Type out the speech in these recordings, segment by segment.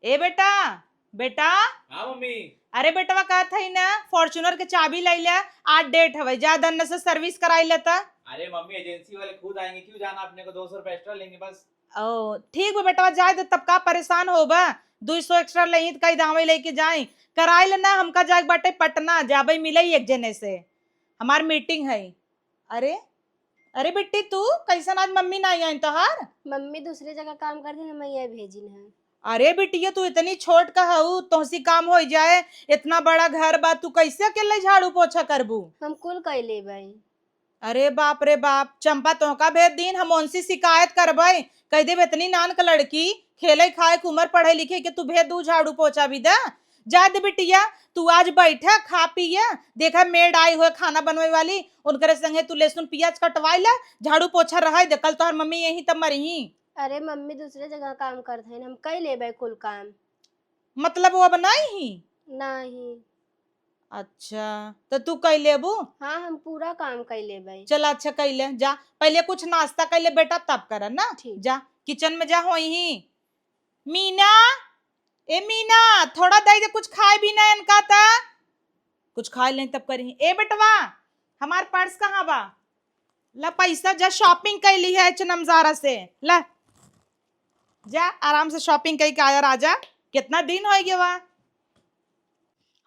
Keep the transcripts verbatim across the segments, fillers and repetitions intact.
ए बेटा, बेटा। हाँ मम्मी। अरे बेटवा, कहत हई ना, Fortuner के चाबी लइ ले, आज date हवे, जा दन्ने से service कराइ ले त। अरे मम्मी, agency वाले खुद आएंगे, क्यों जाना, अपने को दो सौ रुपये extra लेंगे बस। ओ ठीक बा बेटवा, जाए दे, तब का परेशान होबा, दुई सौ extra लेही त कहि दावे लेके जाई, कराइ ले ना, हमका जाए के बाटे पटना, जाबे मिले एक जने से, हमार meeting है। अरे, अरे बिट्टी, तू कैसन, आज मम्मी नाहीं आइन तोहार? मम्मी दूसरे जगह काम करत हैं, हम यहाँ भेजिन है। अरे बिटिया, तू इतनी छोट का हऊ, तोहसी काम होइ जाए, इतना बड़ा घर बा, तू कैसे अकेले झाड़ू पोछा करबू? हम कुल कइ लेबे। अरे बाप रे बाप, चंपा तोहका भेज दीन, हम उनसे शिकायत करबे, कहि देब इतनी नान क लड़की, खेले खाए क उमर, पढ़े लिखे के, तू भेज दू झाड़ू पोछा भी द। जा दे बिटिया, तू आज बैठा, खा पिया, देखा maid आई होइ खाना बनवे वाली, उनकरे संगे तू लहसुन पियाज कटवाइ ला, झाड़ू पोछा रहइ दे, कल तोहर मम्मी अइहीं तब मरिहीं। अरे मम्मी दूसरे जगह काम करत हैं, हम कइ लेबे कुल काम। मतलब वो अब नाहीं ही? नाहीं। अच्छा, त तू कइ लेबू? हाँ, हम पूरा काम कइ लेबे। चल अच्छा, कइ ले, जा पहिले कुछ नाश्ता कइ ले बेटा, तब करा ना। ठीक। जा kitchen में जा, होइहीं। मीना, ए मीना, थोड़ा दइ दे, कुछ खाए भी ना इनका त। कुछ खाए लें तब करिहीं। ए बेटवा, हमार purse कहाँ बा? ला पैसा, जा shopping कइ लिहा H&M Zara से। ला, जा आराम से shopping कइ के आया राजा, कितना दिन होइ गवा।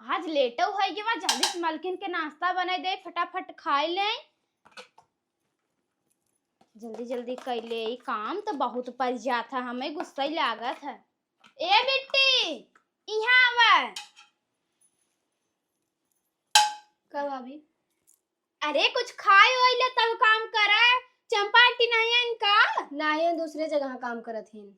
आज लेटो होइ गवा, जल्दी से मलकिन के नाश्ता बनाइ दे, फटाफट खाइ लें। जल्दी जल्दी कइ ले, ई काम त बहुत परि जात है, हमें गुस्सा ही लागत है। ए बिट्टी, इहाँ आवा। का भाभी? अरे कुछ खाए ओए ले तब काम करा। चंपा आंटी नाहीं आइन का? नाहीं, दूसरे जगह काम करत हिन।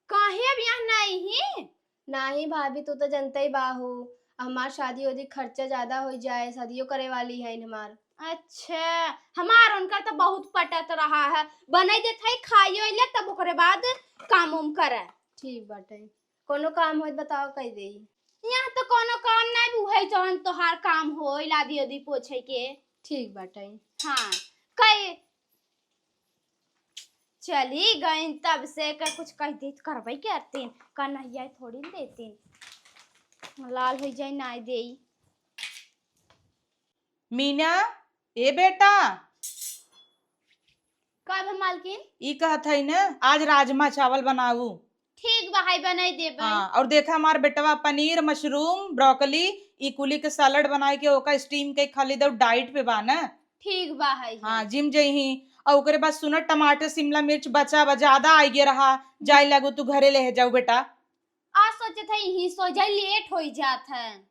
काहे अब यहाँ नाहीं ही? नाहीं भाभी, तू त जनते ही बाहू, हमार शादी ओदी खर्चा ज्यादा होइ जाए, शादियो करे वाली है हमार। अच्छा, हमार उनका त बहुत पटत रहा है, बनाइ देत है, खाइयो ले, तब ओकरे बाद काम उम करे। ठीक बाटे, कोनो काम होई त बताओ, कइ देई। यहाँ त कोनो काम नाहीं, उहे जौन तोहार काम होई, लादी ओदी पोछे के। ठीक बाटे। हाँ, कई चली गईन तब से, का कुछ कहि देत करबे करतीन, का नहीं आई थोड़ी न देतीन, लाल होइ जाई, नाहीं देई। मीना, ए बेटा। का भा मालकिन? ई कहत हई न, आज राजमा चावल बनाऊ। ठीक बा, हाई बनाई देबे। हाँ, और देखा हमार बेटवा पनीर, mushroom, broccoli, ई कुली के salad बनाए के ओका steam के खा ली दऊ, diet पे बा न। ठीक बा, हाई हाँ, है। Gym जइही। और ओकरे बाद सुना, टमाटर, शिमला मिर्च बचा बा, ज्यादा आइगे रहा, जाए लागू तू घरे लेहे जाऊ बेटा। आज सोचत है यहीं सो जाए, late होइ जात है।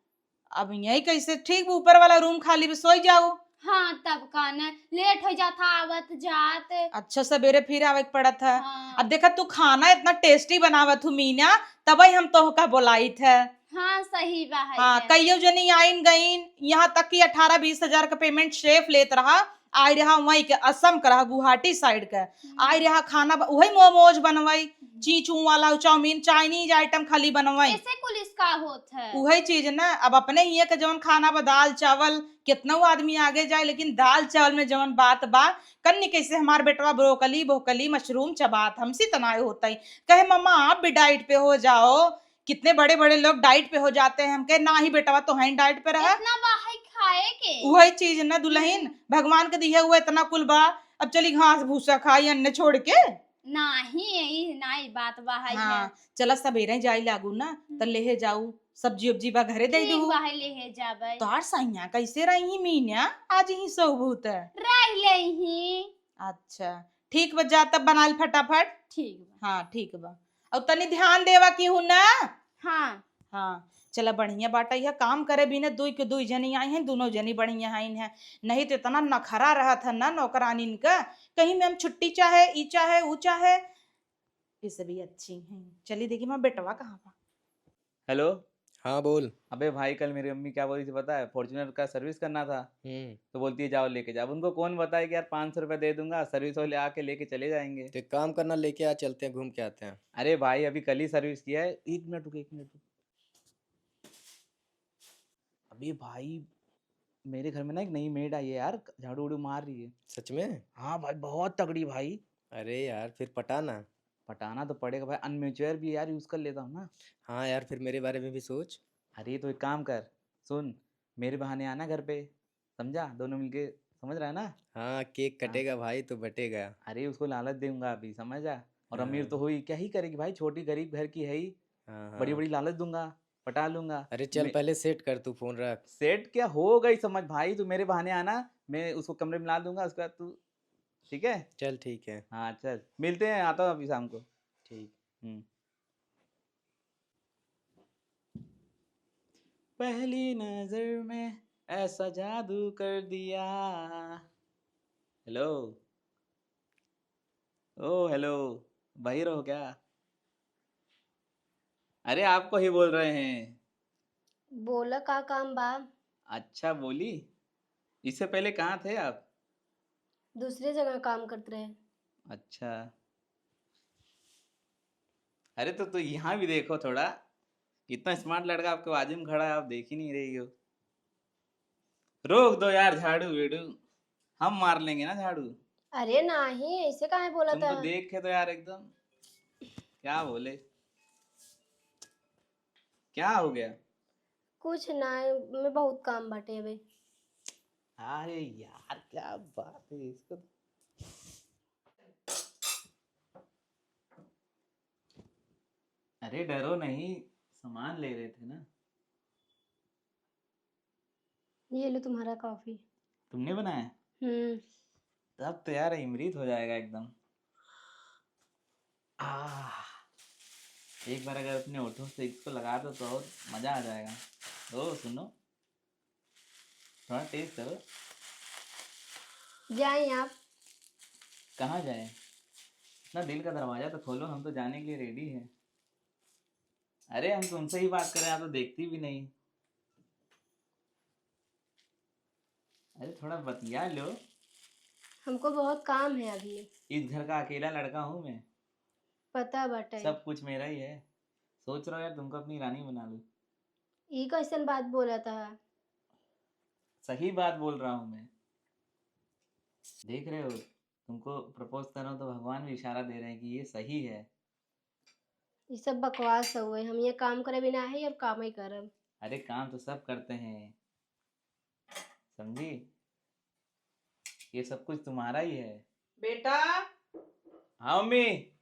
अब यहीं कैसे, ठीक बा, ऊपर वाला room खाली बा, सोई जाओ। हाँ, तब का न, late होइ जात है आवत जात। अच्छा, सबेरे फिर आवे के पड़त है। हाँ। अब देखा, तू खाना इतना tasty बनावत हूँ मीना, तबही हम तोहका बोलाइत है। हाँ, सही बा है हाँ, है। कइयो जनी आइन गइन, यहाँ तक कि अठारह बीस हजार का payment chef लेत रहा, आइ रहा वहीं के असम का रहा, गुवाहाटी side के। हम्म। आइ रहा खाना ब-, उहइ momos बनवइ, हम्म। चीं चूं वाला, चाउमीन, Chinese item खाली बनवइ। ऐसे कुल इसका होत है। उहइ चीज न, अब अपने हियाँ के जवन खाना बा, दाल चावल, कितनउ आदमी आगे जाए, लेकिन दाल चावल में जवन बात बा, कन्नी कैसे हमार बेटवा broccoli, भोकली, mushroom चबात, हमसे त नाय होतइ। कहे, "मम्मा, आप भी diet पे हो जाओ।" कितने बड़े-बड़े लोग diet पे हो जाते हैं। हम कहे, "नाही बेटवा, तोहइन diet पे रहा।" इतना बा है खाए के। उहइ चीज न दुलहिन, हम्म। भगवान के दिहे हुए इतना कुल बा, अब चली घास भूसा खाई अन्न छोड़ के। नाही, ई नाही बात बा है हाँ, है। चला सबेरे जाई लागू न, त हम्म। लेहे जाऊ, सब्जी उब्जी बा घरे दे ठीक दू। बा है, लेहे जाबे। तोहार सैया कैसे रही मीना, आज ही सोबू त? रह लेही। अच्छा, ठीक बा, जा तब बनाल फटाफट। ठीक बा। हाँ, ठीक बा। और तनी ध्यान देवा की हूँ ना। हाँ। हाँ, चला बढ़िया बाटा, यह काम करे बिना दुई के दुई जनी आई हैं, दुनो जनी बढ़िया आइन हैं। नहीं तो इतना नखरा रहत है ना नौकरानिन का, कहीं में हम छुट्टी चाहे, ई चाहे, ऊ चाहे, ये सभी अच्छी हैं। चली देखी माँ बेटवा कहाँ बा। हेलो। हाँ, बोल। अबे भाई, कल मेरी अम्मी क्या बोली थी पता है? Fortuner का service करना था। हम्म। तो बोलती है, "जाओ लेके जाओ।" अब उनको कौन बताए कि यार, पाँच सौ रुपये दे दूंगा, service वाले आके लेके चले जाएंगे। तो एक काम करना, लेके आ, चलते हैं, घूम के आते हैं। अरे भाई, अभी कल ही service किया है। एक मिनट रुक, एक मिनट रुक। अबे भाई, मेरे घर में ना एक नई maid आई है यार, झाड़ू उड़ू मार रही है। सच में? हाँ भाई, बहुत तगड़ी भाई। अरे यार, फिर पटा ना। पटाना तो पड़ेगा भाई, अनमेच्योर भी यार यूज़ कर लेता हूँ ना। हाँ यार, फिर मेरे बारे में भी सोच। अरे तो एक काम कर, सुन, मेरे बहाने आना घर पे, समझा? दोनों मिलके, समझ रहा है ना? हाँ, केक हाँ। कटेगा भाई तो बटेगा। अरे उसको लालच दूंगा अभी, समझा? और अमीर हाँ। तो हुई, क्या ही करेगी भाई, छोटी गरीब घर की है ही। हाँ, बड़ी हाँ। बड़ी लालच दूंगा, पटा लूंगा। अरे चल, मैं पहले सेट कर, तू फोन रख। सेट क्या, हो गई समझ भाई, तू मेरे बहाने आना, मैं उसको कमरे में ला दूंगा, उसके बाद तू, ठीक है? चल ठीक है। हाँ चल, मिलते हैं, आता हूँ अभी शाम को। ठीक। हम्म। पहली नजर में ऐसा जादू कर दिया। हेलो, ओ हेलो, बाहिर हो क्या? अरे आपको ही बोल रहे हैं। बोला, का काम बा? अच्छा बोली, इससे पहले कहाँ थे आप? दूसरे जगह काम करत रहे। अच्छा, अरे तो, तो यहाँ भी देखो थोड़ा, इतना स्मार्ट लड़का आपके बाजू में खड़ा है, आप देख ही नहीं रही हो। रोक दो यार झाड़ू वीड़ू, हम मार लेंगे ना झाड़ू। अरे नाही, ऐसे काहे बोलत तुमको है? देख के तो यार एकदम, क्या बोले, क्या हो गया? कुछ ना, मैं बहुत काम बाटे अबे। अरे यार क्या बात है इसको। अरे डरो नहीं, सामान ले रहे थे ना। ये लो तुम्हारा कॉफी। तुमने बनाया? हम्म। तब तो यार अमृत हो जाएगा एकदम। आह, एक बार अगर अपने होठों से इसको लगा दो तो और मजा आ जाएगा। ओ सुनो, थोड़ा टेस्ट करो। जाएं आप। कहाँ जाएं? इतना दिल का दरवाजा तो खोलो, हम तो जाने के लिए रेडी हैं। अरे हम तुमसे ही बात कर रहे हैं, आप तो देखती भी नहीं। अरे थोड़ा बतिया लो। हमको बहुत काम है अभी। इस घर का अकेला लड़का हूँ मैं। पता बाटे। सब कुछ मेरा ही है। सोच रहा हूँ यार तुमको अपनी रानी बना लूँ। ई कैसन बात बोलत है? सही बात बोल रहा हूँ मैं। देख रहे हो, तुमको प्रपोज कर रहा हूँ तो भगवान भी इशारा दे रहे हैं कि ये सही है। ये सब बकवास हउए, हम ये काम करे बिना है और काम ही करब। अरे काम तो सब करते हैं, समझी? ये सब कुछ तुम्हारा ही है। बेटा। हाँ मम्मी।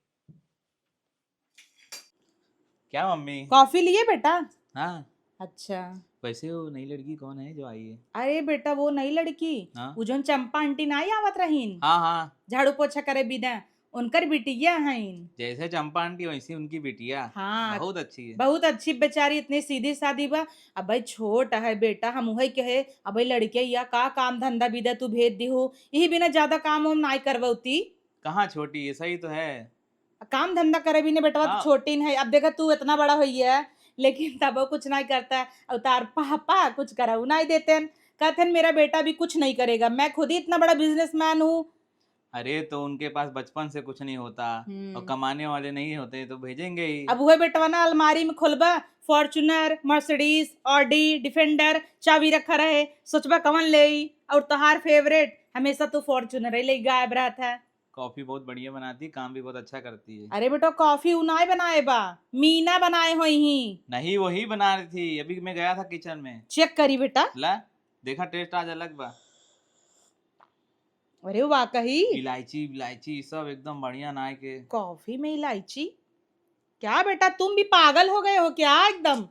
क्या मम्मी? कॉफी लिए बेटा? हाँ। अच्छा। वैसे वो नई लड़की कौन है जो आई है? अरे बेटा, वो नई लड़की, हाँ? वो जौन चंपा आंटी नाई आवत रहीन, हाँ, हाँ। झाड़ू पोछा करे बिना, उनकर बिटिया हईन। जैसे चंपा आंटी वैसी उनकी बिटिया। हाँ। बहुत अच्छी है। बहुत अच्छी बेचारी, इतनी सीधी सादी बा। अब भाई छोट है बेटा, हम उहे कहे, अब भाई लड़के या का काम धंधा बिदा तू भेज दिहू, यही बिना ज्यादा काम हम नाई करवती। कहाँ छोटी है, सही तो है। काम धंधा करे भी ने बेटवा तो हाँ। छोटी न है। अब देखा तू इतना बड़ा होई है, लेकिन तबो कुछ नहीं करता है। और तार पापा कुछ करऊ नहीं देते हैं। कहते हैं, "मेरा बेटा भी कुछ नहीं करेगा, मैं खुद ही इतना बड़ा बिजनेसमैन हूँ।" अरे तो उनके पास बचपन से कुछ नहीं होता हम्म। और कमाने वाले नहीं होते तो भेजेंगे ही। अब वह बेटवा ना अलमारी में खोलबा, Fortuner, Mercedes, Audi, Defender, चाबी रखा रहे, सोचबा कवन लेई, और तोहार फेवरेट हमेशा तू Fortuner ही ले गायब रहत है। कॉफी बहुत बढ़िया बनाती, काम भी बहुत अच्छा करती है। अरे बेटा, कॉफी उ नाय बनाए बा, मीना बनाए होई ही। नहीं, वही बना रही थी, अभी मैं गया था किचन में। चेक करी बेटा। ला, देखा टेस्ट आज अलग बा। अरे वाकई। इलायची, इलायची सब एकदम बढ़िया नाय के। कॉफी में इलायची? क्या बेटा, तुम भी पागल हो गए हो क्या एकदम?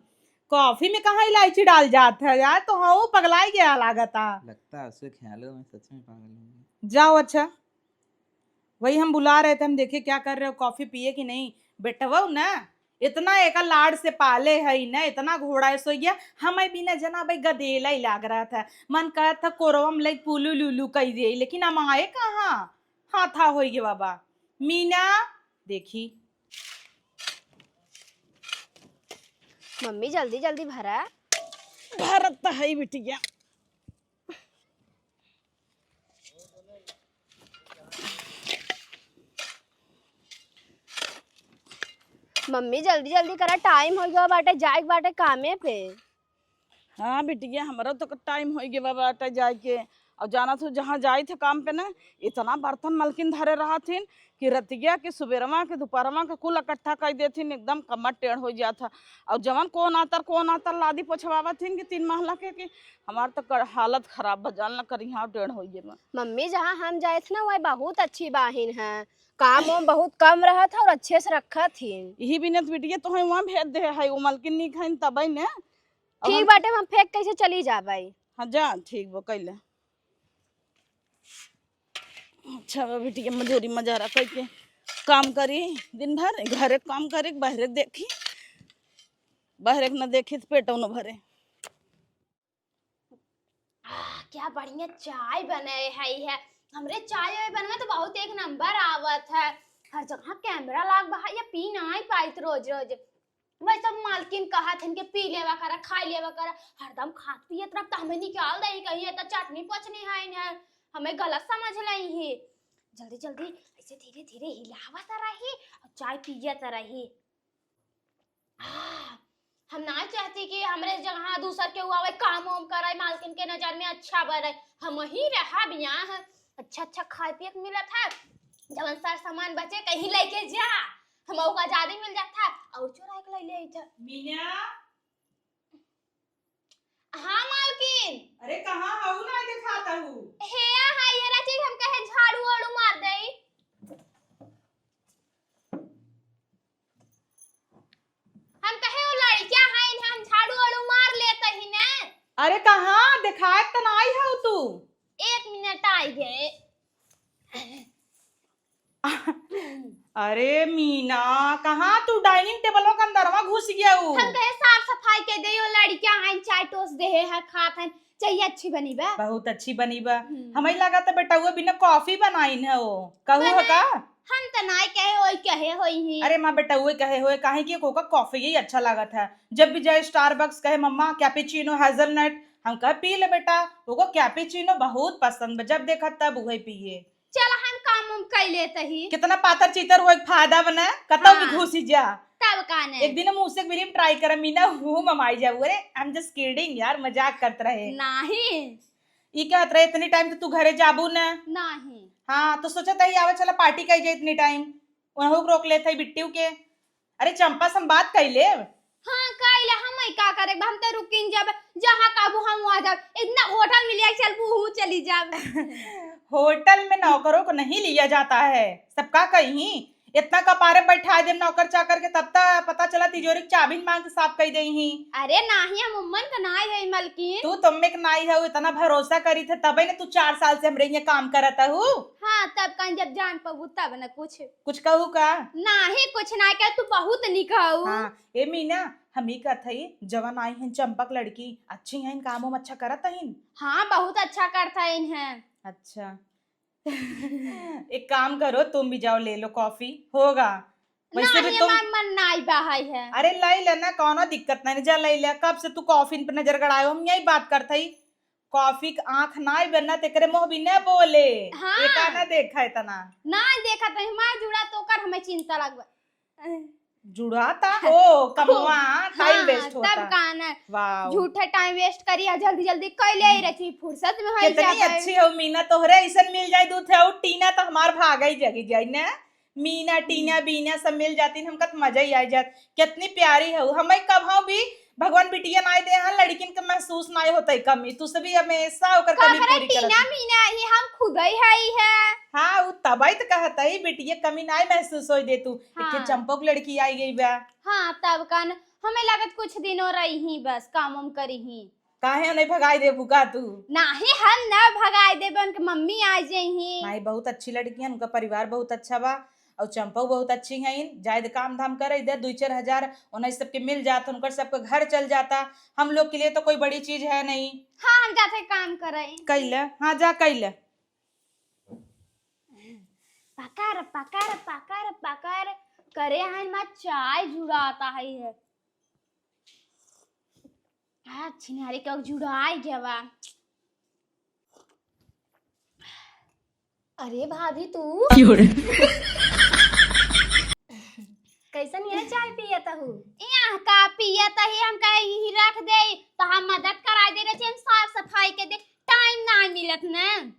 कॉफी में कहाँ इलायची डाल जात है यार, तो हाँ, वो पगलाई गया लागता। लगता है उसके ख्यालों में सच में पागल हो गए। जाओ, अच्छा, वही हम बुला रहे थे, हम देखे क्या कर रहे हो, कॉफी पिए कि नहीं। बेटवा ना, इतना एका लाड़ से पाले है ना, इतना घोड़ा है सोइया, हमें बिना जना भाई गदेला ही लाग रहा था। मन कहत था कोरवा में लेके पुलू लुलू कह दिए, लेकिन हम आए कहाँ, हाथा होई गे बाबा। मीना, देखी। मम्मी, जल्दी जल्दी भरा। भरत तो है ही बिटिया। मम्मी, जल्दी जल्दी करा, टाइम हो गया बाटे, जाए के बाटे कामे पे। हाँ बिटिया, हमरा तो टाइम हो गया बाटे जाए के। और जानत हो, जहाँ जाई थे काम पे ना, इतना बर्तन मलकिन धरे रहत हिन कि रतिया के, सुबेरवा के, दोपहरवा के कुल इकट्ठा कर देथिन, एकदम कमर टेढ़ हो जात है। और जवन कौन आतर, कौन आतर लादी पोछवावत हिन कि तीन महला के, कि हमार तो कर-, हालत खराब बा, जान ला करिहा टेढ़ हो गए बा। मम्मी, जहाँ हम जाए थे ना, वह बहुत अच्छी बाहिन है, काम वाम बहुत कम रहत है और अच्छे से रखत हिन। यही बिनत बिटिया तो है, वहाँ भेज दे है, वो मलकिन नहीं खाइन तबई ने। अब ठीक हम बाटे, हम फेंक कैसे चली जाबई। हाँ जा, ठीक बा, कैले। अच्छा बा बिटिया, मजूरी मजारा करके काम करी दिन भर, घरे काम करी, बाहरे देखी, बाहरे के न देखी तो पेटो न भरे। आह, क्या बढ़िया चाय बने है, है। हमरे चाय वाय बनवे तो बहुत एक नंबर आवत है। हर जगह कैमरा लाग बा है, ये पी नाई पाइत रोज रोज। वही सब मालकिन कहत हन कि पी लेवा करा, खाई लेवा करा, हरदम खात पियत रह, त हमें निकाल दे कहीं, ये तो चटनी पचनी है इन्हें, हमें गलत समझ लई ही। जल्दी जल्दी ऐसे धीरे धीरे हिलावत रही और चाय पियत रही। आह, हम ना चाहती कि हमरे जगह दूसर के हुआ काम वाम करे, मालकिन के नजर में अच्छा बने। हम ही रहा बियाह, अच्छा अच्छा खाए पिए के मिलत है, जवन सर सामान बचे कहीं लेके जा, हम ओका आजादी मिल जात है और चोराए के ले ले आइत है। मीना। हाँ मालकिन। अरे कहाँ हऊ, ना दिखाता हूँ। हे, हाँ, ये रची हम कहे झाड़ू वाड़ू मार दई। हम कहे वो लड़कियां हैं, इन्हें हम झाड़ू वाड़ू मार लेते ही ना। अरे कहाँ, दिखाए त नाई हऊ तू। एक मिनट आई गए। अरे मीना, कहाँ तू डाइनिंग टेबलवा के अंदरवा घुस गया हू? हम कहे साफ सफाई के दे, वो लड़कियां हैं, चाय टोस दे है, खात हैं, चाय अच्छी बनी बा। बहुत अच्छी बनी बा। हम्म। हमें लगा था बेटा वो बिना कॉफी बनाइन है वो। कहू है बना-, का? हम त नाय कहे होई, कहे होई ही। अरे माँ बेटा वो कहे होए, काहे कि ओका कॉफी ही अच्छा लागत है। जब भी जाए Starbucks कहे मम्मा cappuccino hazelnut, हम कहे पी ले बेटा, ओको cappuccino बहुत पसंद बा, जब देखा तब उहे पिए। चल हम काम उम कई लेत ही। कितना पातर चीतर हो, एक फायदा बना, कतौ भी हाँ। घुसी जा। तब का ने? एक दिन हम उसे भी try कर मीना, हूँ ममाई जाऊ। अरे I'm just kidding यार, मजाक करत रहे। नाही। ई कहत रहे इतनी टाइम तो तू घरे जाबू ना। नाही। हाँ तो सोचत ही आवे चला पार्टी कई जाए इतनी टाइम। उनहू के रोक लेत ही बिट्टू के। अरे चंपा से हम बात कई लेब। हाँ, कइला हम ही का करे, हम तो रुकिन जब, जहाँ कहबू हम वहाँ जाब। इतना होटल मिल जाए, चल बू, हूँ चली जाब। होटल में नौकरों को नहीं लिया जाता है, सब का कही। इतना कपारे बैठा दे नौकर चाकर के, तब तक पता चला तिजोरी के चाबी मांग के साफ कई दे ही। अरे नाही, हम उम्मन का नाई है मलकिन। तू तुम में के नाई है, इतना भरोसा करी थे, तबे ने तू चार साल से हमरे यहाँ काम करत हू। हाँ, तब कान जब जान पाबू तब न कुछ। कुछ कहू का? नाही, कुछ ना कह, तू बहुत निक हऊ। हाँ, ए मीना, हम ई कहत हई, जवन आई हैं चंपक लड़की, अच्छी हैं, काम वाम अच्छा करत हईन? हाँ, बहुत अच्छा करत हईन हैं। अच्छा। एक काम करो, तुम भी जाओ, ले लो कॉफी, होगा। वैसे भी नाही, तुम हमार मन नाही बहाई है। अरे, ले ले ना, कौनो दिक्कत नहीं, जा ले ले। कब से तू कॉफी पे नजर गड़ायो, हम यही बात करत हई। कॉफी के आँख नाही बनना, तेकरे मुँह भी न बोले। हाँ। एका न देखा इतना। नाही देखा तो हमार जुड़ा तो कर हमें चिंता लगवा। जुड़ाता हो, कमवा, time हाँ, waste होता। तब का ना। वाओ। झूठा time waste करी, आ जल्दी जल्दी कई ले रही, फुर्सत में होई कितनी जाबे। अच्छी हो मीना, तोहरे ऐसन मिल जाए दू थे, और टीना तो हमार भागा ही जगी जाए ना। मीना, टीना, बीना सब मिल जाती, हमका तो मजा ही आ जात। कितनी प्यारी हो, हमें कब हो भी भगवान बिटिया नाय दे हैं, लड़किन के महसूस नाय होता है कमी। तू सभी हमेशा ओकर कमी कहत रहे पूरी करत टीना है। मीना ही हम खुद ही है, ही है। हाँ, उ तबई तो कहत है, बिटिया कमी नाय महसूस होई दे तू। एक हाँ। चंपक लड़की आई गई बा। हाँ, तब कान हमें लगत कुछ दिनों रही ही बस, काम वाम करी ही। काहे उन्हें भगाई देबू का तू? नाही, हम ना भगाई देबे, उनके मम्मी आ जाई ही। नाही, बहुत अच्छी लड़की है, उनका परिवार बहुत अच्छा बा। और चंपऊ बहुत अच्छी हैं, जायद काम धाम करे दे, दुई चार हजार उन्हें सबके मिल जात, उनकर सबके घर चल जाता। हम लोग के लिए तो कोई बड़ी चीज है नहीं। हाँ, हम जाते काम करे। कैले, हाँ, जा कैले। पकर, पकर, पकर, पकर करे हैं, मा चाय जुड़ाता है, है। आ, छिनारी के जुड़ाई गवा। अरे भाभी तू। क्यों रे? कैसन यह चाय पियत हू? यहाँ का पियत ही, हम कहे यही रख दे, तो हम मदद कराई दे रहे, हम साफ सफाई के दे, टाइम ना मिलत न।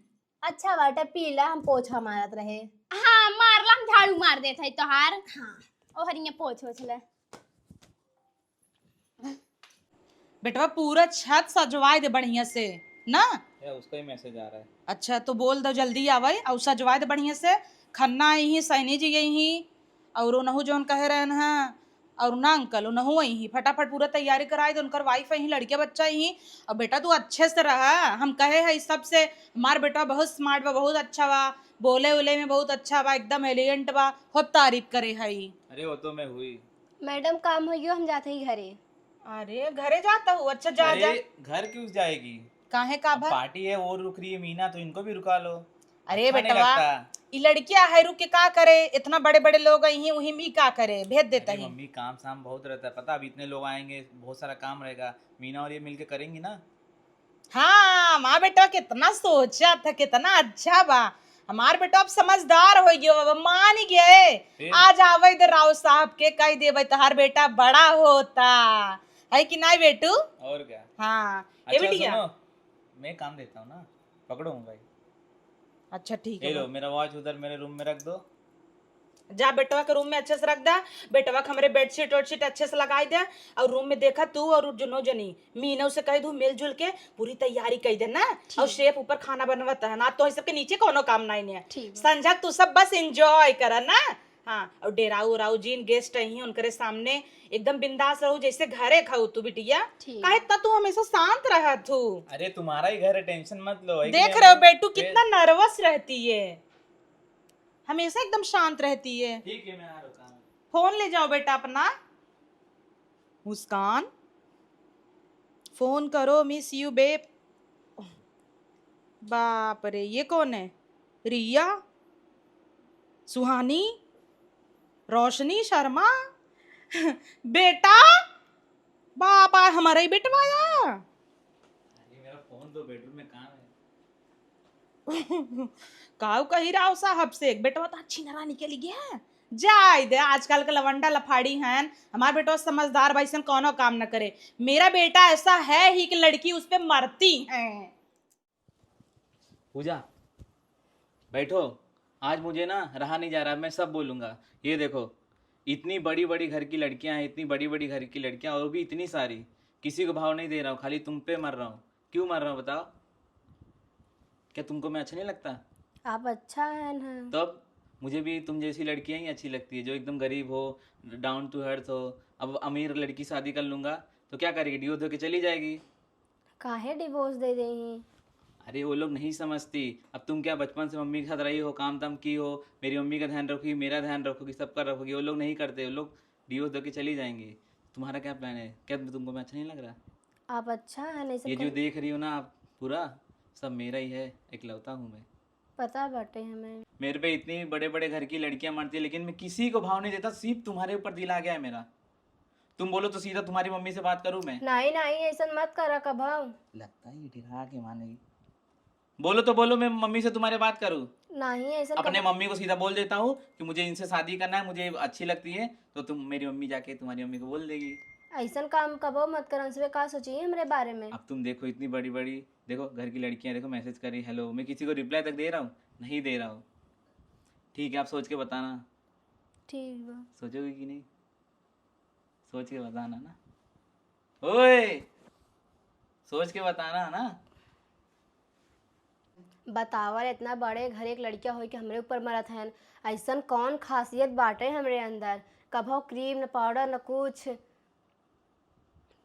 अच्छा बाटे, पी ला, हम पोछा मारत रहे। हाँ, मार ला, हम झाड़ू मार देत है तोहार। हाँ। ओहरिया पोछ ओछ ले। बेटवा, पूरा छत सजवाए दे बढ़िया से, ना? या उसका ही मैसेज आ रहा है। अच्छा, तो बोल दो जल्दी आवे और सजवाए दे बढ़िया से। खन्ना आई ही, सैनी जी आई ही, और ओनहु जौन कहे रहन हा, और ना अंकल, ओनहु आई ही। फटाफट पूरा तैयारी कराए दे, उनकर वाइफ आई ही, लड़के बच्चा आई ही। और बेटा, तू अच्छे से रहा, हम कहे है इस सबसे, हमार बेटा बहुत स्मार्ट बा, बहुत अच्छा बा, बोले उले में बहुत अच्छा बा, एकदम एलिगेंट बा, खूब तारीफ करे है। अरे, वो तो मैं हुई। मैडम, काम हो गयो, हम जाते ही घरे। अरे, घरे जाता हूँ? अच्छा, जा, अरे, जा। घर क्यों जाएगी? काहे का अब भा? पार्टी है, वो रुक रही है मीना, तो इनको भी रुका लो। अरे अच्छा नहीं बेटवा, लगता। ई लड़किया है, रुक के का करे? इतना बड़े बड़े लोग आई हैं, वही में का करे? भेज देता अरे ही। मम्मी, काम शाम बहुत रहता है, पता, अभी इतने लोग आएंगे, बहुत सारा काम रहेगा, मीना और ये मिलके करेंगी ना। हाँ, माँ बेटा कितना सोचा था, कितना अच्छा बा। हमार बेटा अब समझदार हो गयो, अब मान गए। फिर? आज आवे इधर राव साहब के कह देवे, तोहार बेटा बड़ा होता, है कि नहीं बेटू? और क्या? हाँ। ए अच्छा, बिटिया। सुनो, मैं काम देता हूँ ना, पकड़ो मोबाइल। अच्छा, ठीक ये है लो, बा। मेरा वॉच उधर मेरे रूम में रख दो। जा बेटवा के रूम में अच्छे से रख दा, बेटवा के हमरे बेडशीट वेडशीट अच्छे से लगाई दे, और रूम में देखा तू और जुनो जनी मीनू से कह दू मिलजुल के पूरी तैयारी कई दे ना, ठीक। और शेफ ऊपर खाना बनवत है ना, तो सबके नीचे कोनो काम नहीं है। ठीक बा। संझा तू सब बस एंजॉय करा ना। हाँ, और डेराऊ उराऊ जिन गेस्ट आई हैं उनकरे सामने एकदम बिंदास रहू, जैसे घरे खाऊ तू बिटिया। ठीक। काहे इतना तू हमेशा शांत रहत हू? अरे तुम्हारा ही घर है, टेंशन मत लो, है कि देख नहीं? रहे हो बेटू, फिर? कितना नर्वस रहती है, हमेशा एकदम शांत रहती है। ठीक है, मैं आ रहा हूँ, काम है। फोन ले जाओ बेटा अपना। मुस्कान, फोन करो, मिस यू बेब। बाप रे, ये कौन है? रिया, सुहानी, रोशनी शर्मा। बेटा, बाप, आ हमारा ही बेटवा आया। अरे, मेरा फोन तो बेडरूम में कहाँ है? काऊ कही राव साहब से, एक बेटवा तो अच्छी नारानी के लिए गया। जाए दे, आजकल के लवंडा लफाड़ी हैं। हमार बेटवा समझदार बा, ऐसन कौनो काम न करे। मेरा बेटा ऐसा है ही कि लड़की उस पे मरती हैं। पूजा, बैठो। आज मुझे ना रहा नहीं जा रहा, मैं सब बोलूँगा। ये देखो, इतनी बड़ी-बड़ी घर की लड़कियाँ हैं, इतनी बड़ी-बड़ी घर की लड़कियाँ, और भी इतनी सारी। किसी को भाव नहीं दे रहा हूँ, खाली तुम पे मर रहा हूँ। क्यों मर रहा हूँ, बताओ? क्या तुमको मैं अच्छा नहीं लगता? आप अच्छा है ना। तब मुझे भी तुम जैसी लड़कियाँ ही अच्छी लगती है, जो एकदम गरीब हो, down to earth हो। अब अमीर लड़की शादी कर लूँगा, तो क्या करेगी? डिवोर्स दे के चली जाएगी। काहे डिवोर्स दे देही? अरे, वो लोग नहीं समझती। अब तुम क्या बचपन से मम्मी के साथ रही हो, काम धाम की हो, मेरी मम्मी का ध्यान रखोगी, मेरा ध्यान रखोगी, सबका रखोगी, वो लोग नहीं करते, वो लोग डिवोर्स दे के चली जाएंगी। तुम्हारा क्या प्लान है? क्या तुमको मैं अच्छा नहीं लग रहा? आप अच्छा है, नहीं ये जो कर- देख रही हो ना आप, पूरा सब मेरा ही है, इकलौता हूँ मैं। पता बाटे हमें। मेरे पे इतनी बड़े-बड़े घर की लड़कियां मरती है, लेकिन मैं किसी को भाव नहीं देता, सिर्फ तुम्हारे ऊपर दिल आ गया है मेरा। तुम बोलो तो सीधा तुम्हारी मम्मी से बात करूँ मैं? नहीं, नहीं, ऐसन मत करा कभव। लगता है ये डरा के मानेगी। बोलो तो बोलो, मैं मम्मी से तुम्हारे बात करूँ? नहीं, ऐसन अपने कब- मम्मी को सीधा बोल देता हूँ कि मुझे इनसे शादी करना है, मुझे अच्छी लगती है, तो तुम, मेरी मम्मी जाके तुम्हारी मम्मी को बोल देगी। ऐसन काम कबो मत कर, अंशवे का सोची हमरे बारे में। अब तुम देखो, इतनी बड़ी-बड़ी, देखो, घर की लड़कियाँ, देखो, मैसेज कर रही, "हेलो।" मैं किसी को रिप्लाई तक दे रहा हूँ? नहीं दे रहा हूँ। ठीक है, आप सोच के बताना। ठीक बा। सोचोगे कि नहीं? सोच के बताना ना। ओए, सोच के बताना ना। बतावल, इतना बड़े घर एक लड़किया होई के हमरे ऊपर मरत हन। ऐसन कौन खासियत बाटे हमरे अंदर? कभो क्रीम न पाउडर न कुछ,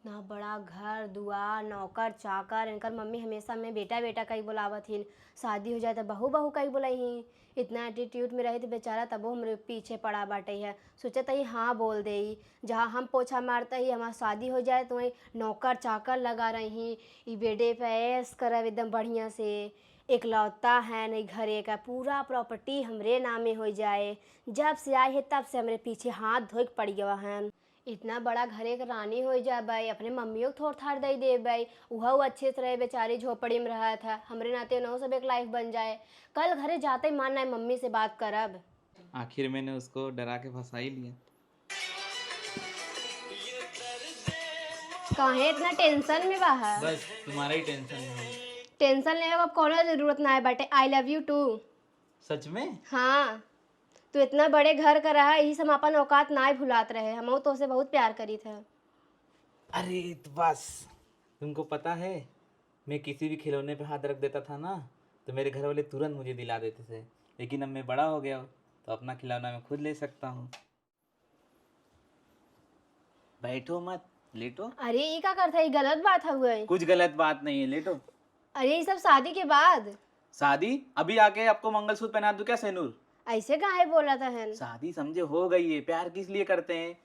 ना बड़ा घर दुआर, नौकर चाकर। इनकर मम्मी हमेशा में बेटा बेटा कई बुलावत हिन, शादी हो जाए त बहू बहू कई बुलाई ही। इतना एटीट्यूड में रही त बेचारा तबो हमरे पीछे पड़ा बाटे है। सोचत ही हाँ बोल देई, जहाँ हम पोछा मारता ही हमार शादी हो जाए तो वहीं नौकर चाकर लगा रही ही। ई बेडे पे ऐश करब एकदम बढ़िया से। एकलौता है नहीं घरे का, पूरा प्रॉपर्टी हमरे नामे हो जाए। जब से आई है तब से हमरे पीछे हाथ धोए के पड़ गवा है। इतना बड़ा घरे के रानी हो जाबे, अपने मम्मियों के थोड़ थाड़ दे देबे, उहो अच्छे से रहे, बेचारी झोपड़ी में रहत है, हमरे नाते उनहु सब एक लाइफ बन जाए। कल घरे जाते ही मान ना मम्मी से बात करब। आखिर मैंने उसको डरा के फंसा ही लिया। काहे इतना टेंशन में बा है? बस तुम्हारा ही टेंशन में हूँ। टेंशन लेवे का कौनो जरूरत ना है बाटे। I love you too। सच में? हाँ, तू इतना बड़े घर का रहा, यही से हम अपन औकात ना भुलात रहे। हम तोसे बहुत प्यार करीत है। अरे तो बस, तुमको पता है, मैं किसी भी खिलौने पे हाथ रख देता था ना, तो मेरे घर वाले तुरंत मुझे दिला देते थे। लेकिन अब मैं बड़ा हो गया हूँ, तो अपना खिलौना मैं खुद ले सकता हूँ। बैठो मत, लेटो। अरे, ई का करत है? ई गलत बात हउए। कुछ गलत बात नहीं है, लेटो। अरे, ई सब शादी के बाद। शादी? अभी आके आपको मंगलसूत्र पहना दूं क्या, सेनूर? ऐसे काहे बोलत हन? शादी समझे हो गई है, प्यार किस लिए करते हैं?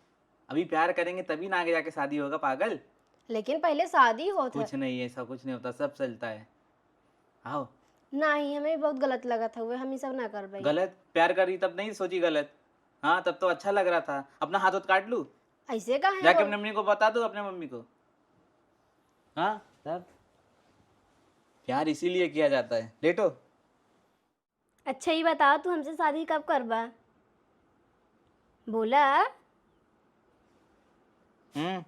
अभी प्यार करेंगे तभी ना आगे जाके शादी होगा, पागल। लेकिन पहले शादी होत है। कुछ नहीं, ऐसा कुछ नहीं होता, सब चलता है। आओ। नहीं, हमें बहुत गलत लगत हउए, हम ई सब ना करबे। गलत? प्यार करी तब नहीं सोची गलत? हाँ, तब तो अच्छा लग रहा था। अपना हाथ वाथ काट लूँ? ऐसे काहे जाके बोल- अपने मम्मी को बता दो, अपने मम्मी को। हाँ, तब प्यार इसीलिए किया जाता है। लेटो। अच्छा, ई बताओ, तू हमसे शादी कब करबा? बोला। हम्म।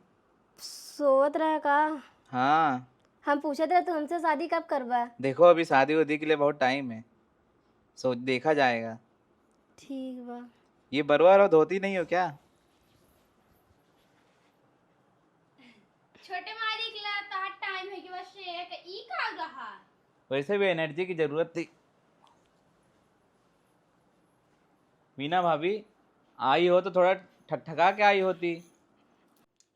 सोवत रहा का? हाँ। हम पूछत रहे, तू हमसे शादी कब करबा? देखो, अभी शादी वादी के लिए बहुत टाइम है, सो देखा जाएगा। ठीक बा। ये बरुआ रहो, धोती नहीं हो क्या? छोटे मालिक ला, तहार टाइम है कि बस ये है कि ई का रहा? वैसे भी एनर्जी की जरूरत थी। मीना भाभी, आई हो तो थोड़ा ठकठका के आई होती।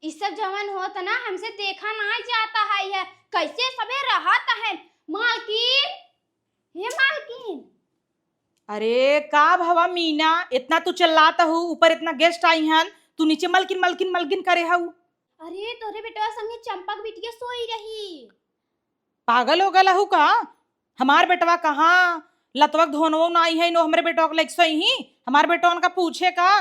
ई सब जवन होत ना, हमसे देखा ना जाता है। यह कैसे सबे रहत है? मालकिन, हे मालकिन। अरे का भवा मीना, इतना तू चिल्लात हऊ, ऊपर इतना गेस्ट आई हन, तू नीचे मलकिन, मलकिन, मलकिन करे हऊ। अरे तोरे बेटवा संगे चंपक बिटिया सोई रही। पागल हो गल हऊ का? हमार बेटवा कहाँ? लतवा के धोनवो ना आई है, नो हमरे बेटवा के लेके सोई ही। हमार बेटवा उनका पूछे का?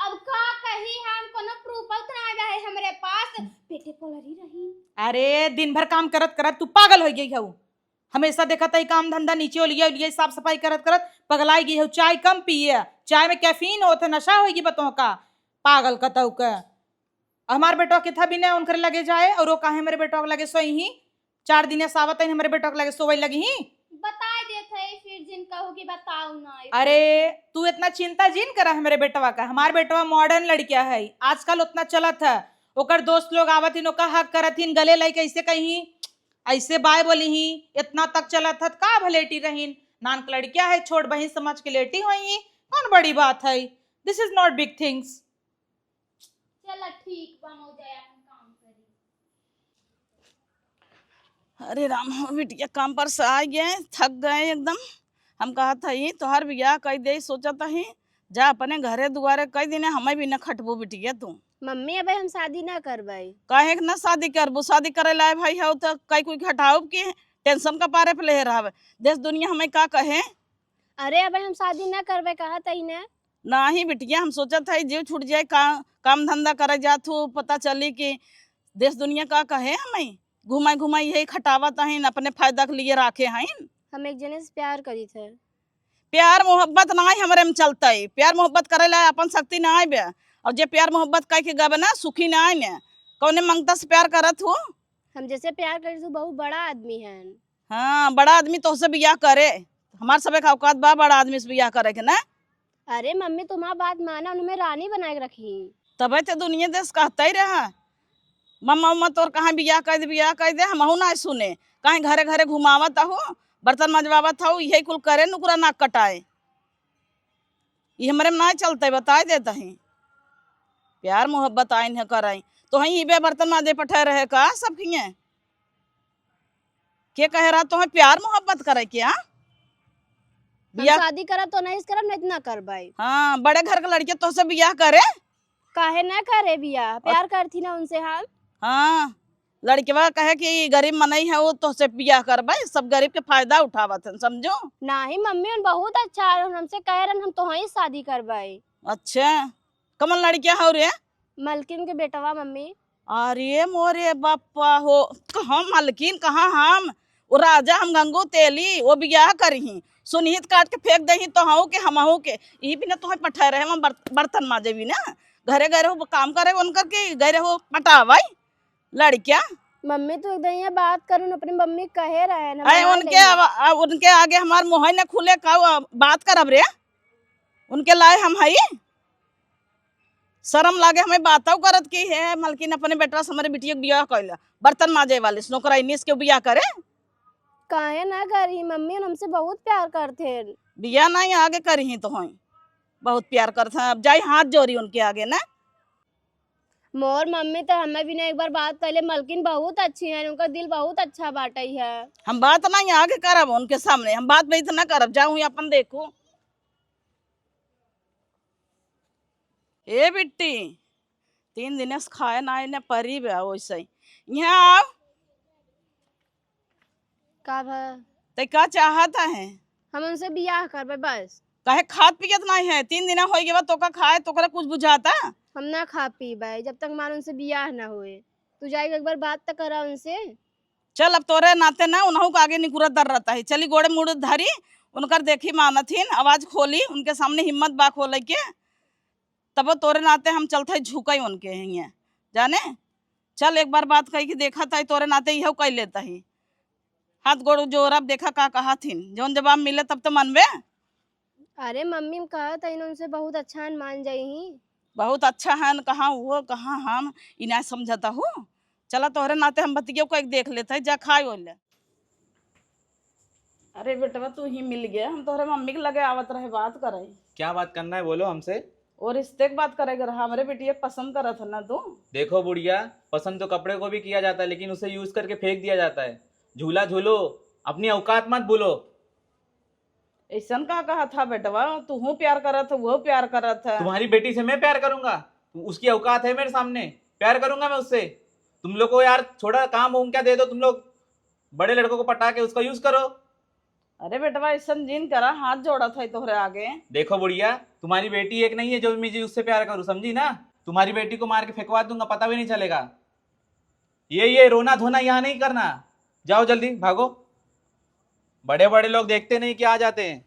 अब का कही हम, कोनो प्रूफ तो ना आया है हमरे पास। पेटे पलरी रही। अरे दिन भर काम करत करत तू पागल हो गई हऊ। हमेशा देखत है काम धंधा, नीचे ओलिया ओलिया साफ सफाई करत करत पगलाई गई हऊ। चाय कम पिए, चाय में कैफीन होत है, नशा होई बतों का, पागल कतऊ के। हमार बेटवा के था बिना उनकर लगे जाए, और वो काहे हमरे बेटवा के लगे सोई ही? चार दिन से आवत है हमरे बेटवा के लगे सोवे लगी ही। बताए देत है, फिर जिन कहू कि बताऊ ना। अरे, तू इतना चिंता जिन करा हमरे बेटवा का। हमार बेटवा मॉडर्न लड़किया है, आजकल उतना चलत है। ओकर दोस्त लोग आवत हिन, ओका हक करत हिन, गले लइके ऐसे कहीं, ऐसे बाय बोली ही, इतना तक चलत है, का भलेटी रहीन? नान के लड़किया है, छोट बहिन समझ के लेटी होई ही, कौन बड़ी बात है? This is not big things। चला ठीक बा, मौजा अपन काम करी। अरे राम हो बिटिया, काम पर से आ गए, थक गए एकदम। हम कहत हई तोहार बियाह कई दे, सोचत हई जा अपने घरे दुआरे कई दिने, हमें भी न खटबू बिटिया तू। मम्मी, अबे हम शादी ना करबे। काहे के ना शादी करबू? शादी करे लाए भाई हो तो कई कोई खटाउब की टेंशन का पारे पे ले रहबे। देश दुनिया हमें का कहे? अरे अबे हम शादी ना करबे कहत हई ना। नाही बिटिया, हम सोचत हई जीव छूट जाए, का, काम धंधा करे जात हूँ, पता चली कि देश दुनिया का कहे हमें। घुमाई घुमाई यही खटावत हईन, अपने फायदा के लिए राखे हईन। हम एक जने से प्यार करीत है। प्यार मोहब्बत नाई हमरे में चलतई, प्यार मोहब्बत करे ला अपन शक्ति नाई बे। और जे प्यार मोहब्बत कह के गबे ना, सुखी नाई ने। कौने मंगता से प्यार करत हूँ? हम जैसे प्यार करीत हूँ, बहुत बड़ा आदमी है। हाँ, बड़ा आदमी तोहसे बियाह करे, हमार सबे का औकात बा बड़ा आदमी से बियाह करे के ना? अरे मम्मी, तुम्हार बात माना, उन्हें रानी बनाए के रखी। तबे ते दुनिया देश कहते ही रहा, मम्मा उम्मा तोर कहाँ बियाह कर दे, बियाह कर दे, हमहू ना सुने, कहीं घरे घरे घुमावत हो, बर्तन मजवावत हो, यही कुल करे नुकरा नाक कटाए। ये हमरे में ना चलते, बताए देता ही। प्यार मोहब्बत आइन है कराई, तो ही इबे बर्तन माजे पठे रहे का सब किए? के कहे रहा तोहे प्यार मोहब्बत करे के, हाँ? हम बियाह शादी करब तो नहीं करब, नहीं तो ना करब भाई। हाँ, बड़े घर के लड़के तोहसे बियाह करे? काहे ना करे बियाह? प्यार करती ना उनसे हम। हाँ, लड़कवा कहे कि गरीब मनई है, वो तोहसे बियाह करबे, सब गरीब के फायदा उठावत हैं, समझो? नहीं मम्मी, उन बहुत अच्छा है, उन हमसे कहे रहन हम तोहई शादी करबे। अच्छा, कमन लड़किया हो रे? मलकिन के बेटवा मम्मी। अरे मोरे बापा हो, कहाँ मलकिन, कहाँ हम? वो राजा हम गंगू तेली, वो बियाह करही, सुनही त काट के फेंक देही तोहू के, हमहू के। ई बिना तोहे पठाए रहे, हम बर-, बर्तन माजे बिना। घरे गए रहो काम करे उनकर के, गए रहो पटावाई। लड़किया। मम्मी, तू एक दिन ये बात करो न, अपनी मम्मी कहे रहे न, अरे, मना उनके लेंगे। आवा-, आ, उनके आगे हमार मुँह न खुले, का वो बात करब रे? उनके लाए हम हई? शर्म लागे हमें बातौ करत कि हे मलकिन, अपने बेटवा से हमरे बिटिया के बियाह कइला, बर्तन माजे वाले से नौकरानी से के बियाह करे। काहे ना करी मम्मी, हमसे बहुत प्यार करते हैं। बियाह नहीं आगे करी तो होई, बहुत प्यार करत हैं। अब जाई हाथ जोड़ी उनके आगे ना। मोर मम्मी तो हमें बिना एक बार बात कर ले, मलकिन बहुत अच्छी है, उनका दिल बहुत अच्छा बाटे है। हम बात नहीं आगे करब उनके सामने, हम बात भी इतना करब, जाऊँ अपन देखू। ए बिट्टी, तीन दिन से खाए ना आए ना परी बा, वैसे ही। यहाँ आओ। का भा? ते का चाहत है? हम उनसे बियाह करबे बस। काहे खात पियत नहीं है? तीन दिन हो गए बा, तोका खाए, तोकरा कुछ बुझाता? हम ना खा पीबे, जब तक हमार उनसे बियाह ना होए। तू जाके एक बार बात तो करा उनसे। चल, अब तोरे नाते ना उनहु के आगे निकुरत डर रहता है। चली गोड़े मुड़ धरी, उनकर देखी मानत हिन, आवाज खोली, उनके सामने हिम्मत बा खोले के, तब तोरे नाते हम चलत है झुकई उनके हियाँ, जाने। चल, एक बार बात कही कि देखत है, तोरे नाते इहो कह लेता है। हाथ गोड़ जोरब, देखा का कहत हिन, जौन जवाब मिले तब तो मनबे। अरे मम्मी, हम कहत हई न, उनसे बहुत अच्छा हन, मान जाई ही। बहुत अच्छा हन, कहाँ वो, कहाँ हम, ई ना समझता हूँ। चला, तोहरे नाते हम बतियो को एक देख लेते हैं, जा खाए ओले। अरे बेटवा, तू ही मिल गया, हम तोहरे मम्मी के लगे आवत रहे बात करे। क्या बात करना है, बोलो हमसे। और रिश्ते की बात करे के रहा, हमरे बिटिया के पसंद करत है ना तू? देखो बुढ़िया, पसंद तो कपड़े को भी किया जाता है, लेकिन उसे यूज करके फेंक दिया जाता है। झूला झूलो, अपनी औकात मत भूलो। ऐसन का कहा था बेटवा, तू हूँ प्यार करत है, वो प्यार करत है। तुम्हारी बेटी से मैं प्यार करूंगा? उसकी औकात है मेरे सामने? प्यार करूंगा मैं उससे? तुम लोग को यार थोड़ा काम वाम क्या दे दो, तुम लोग बड़े लड़कों को पटा के उसका यूज करो। अरे बेटवा, ऐसन जिन करा, हाथ जोड़त है तोहरे आगे। देखो बुढ़िया, तुम्हारी बेटी एक नहीं है जो मैं जी उससे प्यार करूँ, समझी ना? तुम्हारी बेटी को मार के फेंकवा दूंगा, पता भी नहीं चलेगा। ये, ये रोना धोना यहाँ नहीं करना, जाओ जल्दी भागो। बड़े बड़े लोग देखते नहीं कि आ जाते हैं।